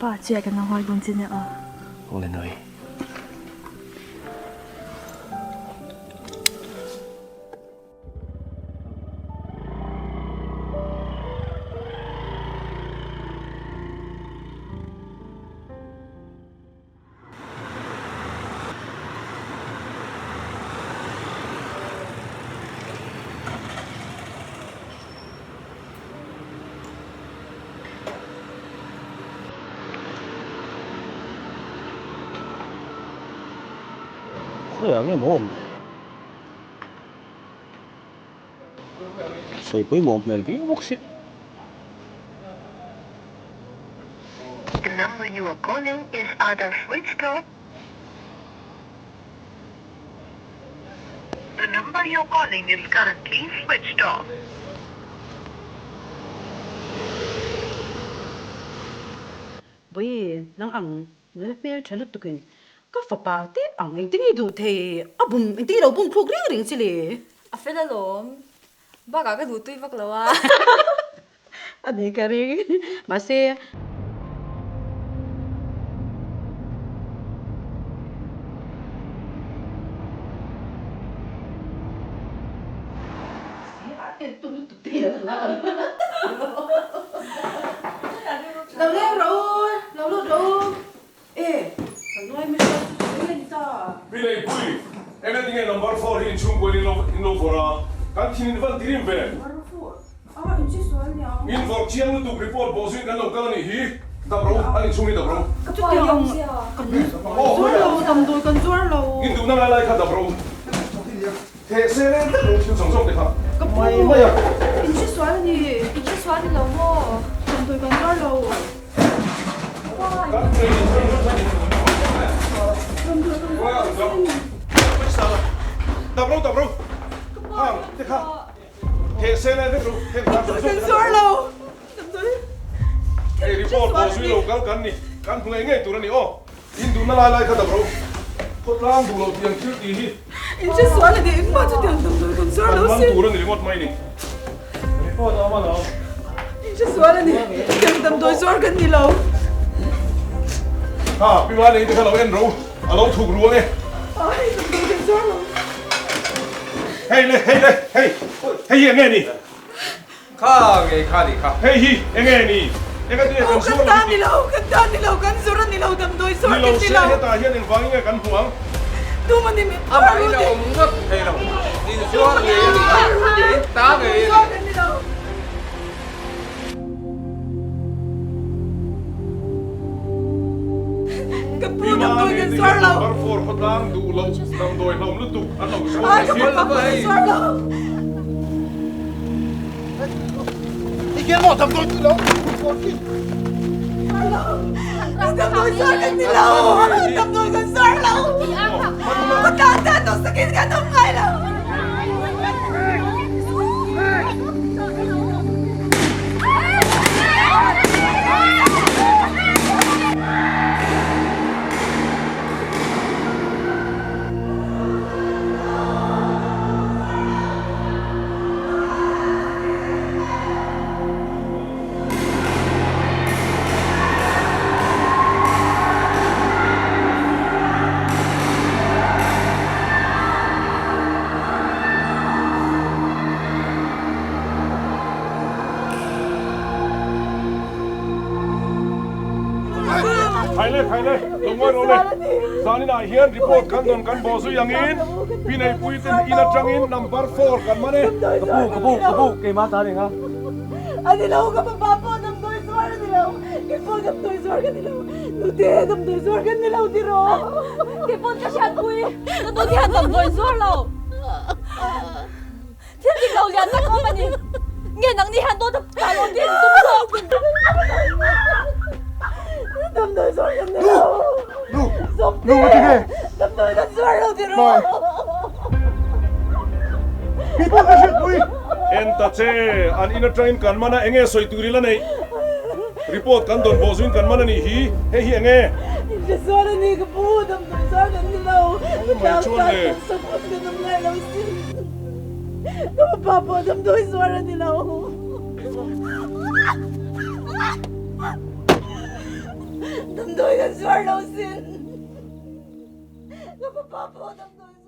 Pa, chiah kan lo nghak dawn che nia aw. Awle nui. Khawiah nge maw awm? Sawi pawimawh hmel viau bawk si. The number you are calling is either switched off. The number you are calling is currently switched off. Bawi, nang ang nula hmel tha lutukin ka fapa te ang engtin nge duh thei a bum engtin nge lo bum thluk reng reng che le? A fel alawm, bakah ka duh tui vak lo a. A ni ka ring, mahse. Lo leng rawh u, lo lut rawh u. E, kan nuai mai chuan chu chu eng a ni ta? Pi Neipui, eng ati nge number four hi inchhungkuain in lo in lo vawrh a, kan thin in van ti rim ve. Number four? A, in chi sual niang. In vawrh chiang lutuk report bawh zuiin kan lo kal a nih hi. Dap rawh u, an inchhung hi dap rawh u. Ka chutiang kan zuar lo, damdawi kan zuar lo. In duhna lai lai kha dap rawh u. Theh se reng vek lo thil zawng zawng te kha Ka pu, mai mai a. In hre sual a ni. In hre sual ni lo maw? Damdawi kan zuar lo. Kan train in train kan in Damdawi kan zuar lo sin. Dap ro dap ro. Hang te kha theh se reng vek lo heng kha Damdawi kan zuar lo. Damdawi. Hei report pawh zui lo kal kan ni. Kan hmu ngei ngei tur a ni aw. In duhna lai lai kha dap ro. Khawtlang duh loh tiang thil tih hi. In hre sual a ni engmah chu tiang damdawi kan zuar lo sin. Kan man tur a ni ringawt mai ni. Report a awm alawm. In hre sual a ni tiang damdawi zuar kan ni lo. Ha pi Mani te kha lo en ro a lo thuk ru ange. Ai damdawi kan zuar lo. Hei le hei le hei hei hi enge ni. Kha ngei kha ni kha. Hei hi enge ni? Enga tinge kan zuar lo hi ti? Kan ta ni lo, kan zuar a ni lo, damdawi zuar kan ni lo. Ni lo se hetah hian engvangin nge kan hmu ang? Tum a ni min phar ru ti. Amah in a awm ngawt thei lo. In zuar ngei a ni. In ta ngei a ni. Ka pu damdawi kan zuar lo. Barfor khawtlang duh lo damdawi hlawm lutuk an lo zuar Ka pu kan zuar lo. Damdawi zuar kan ni lo. Damdawi kan zuar lo. Ka tan tan tawh sakin kan awm ngai lo. Khai le khai le lo ngawi rawh le zanin ah hian report kan dawn kan bawh zui angin pi neipui ten in atangin number four kan man e. Ka pu ka pu ka pu keimah ta ning a. A ni lo ka papa pawh damdawi zuar a ni lo kei pawh damdawi zuar ka ni lo nute damdawi zuar kan ni lo tiraw. Kei pawh ka hriatpui ka nu hian damdawi zuar lo. Thil dik lo lian tak awm a ni. Nge nang ni hian dawt a kai awm tih in tum zawk. Damdawi zuar kan ni lo. Nu! Zawmte! Nu a ti nge? Damdawi kan zuar lo ti rawh. Kei pawh ka hriatpui. En ta che, an in atangin kan man a, enge sawi tur ila neih? Report kan dawn bawh zuiin kan man a nih hi, hei hi enge? Inhre sual a ni ka pu, damdawi zuar kan ni lo. Mai Tlang chuan tan le. kan support kan awm ngai lo sin. Ka fapa pawh damdawi zuar a ni lo. Damdawi kan zuar lo sin. Ka papa pawh damdawi.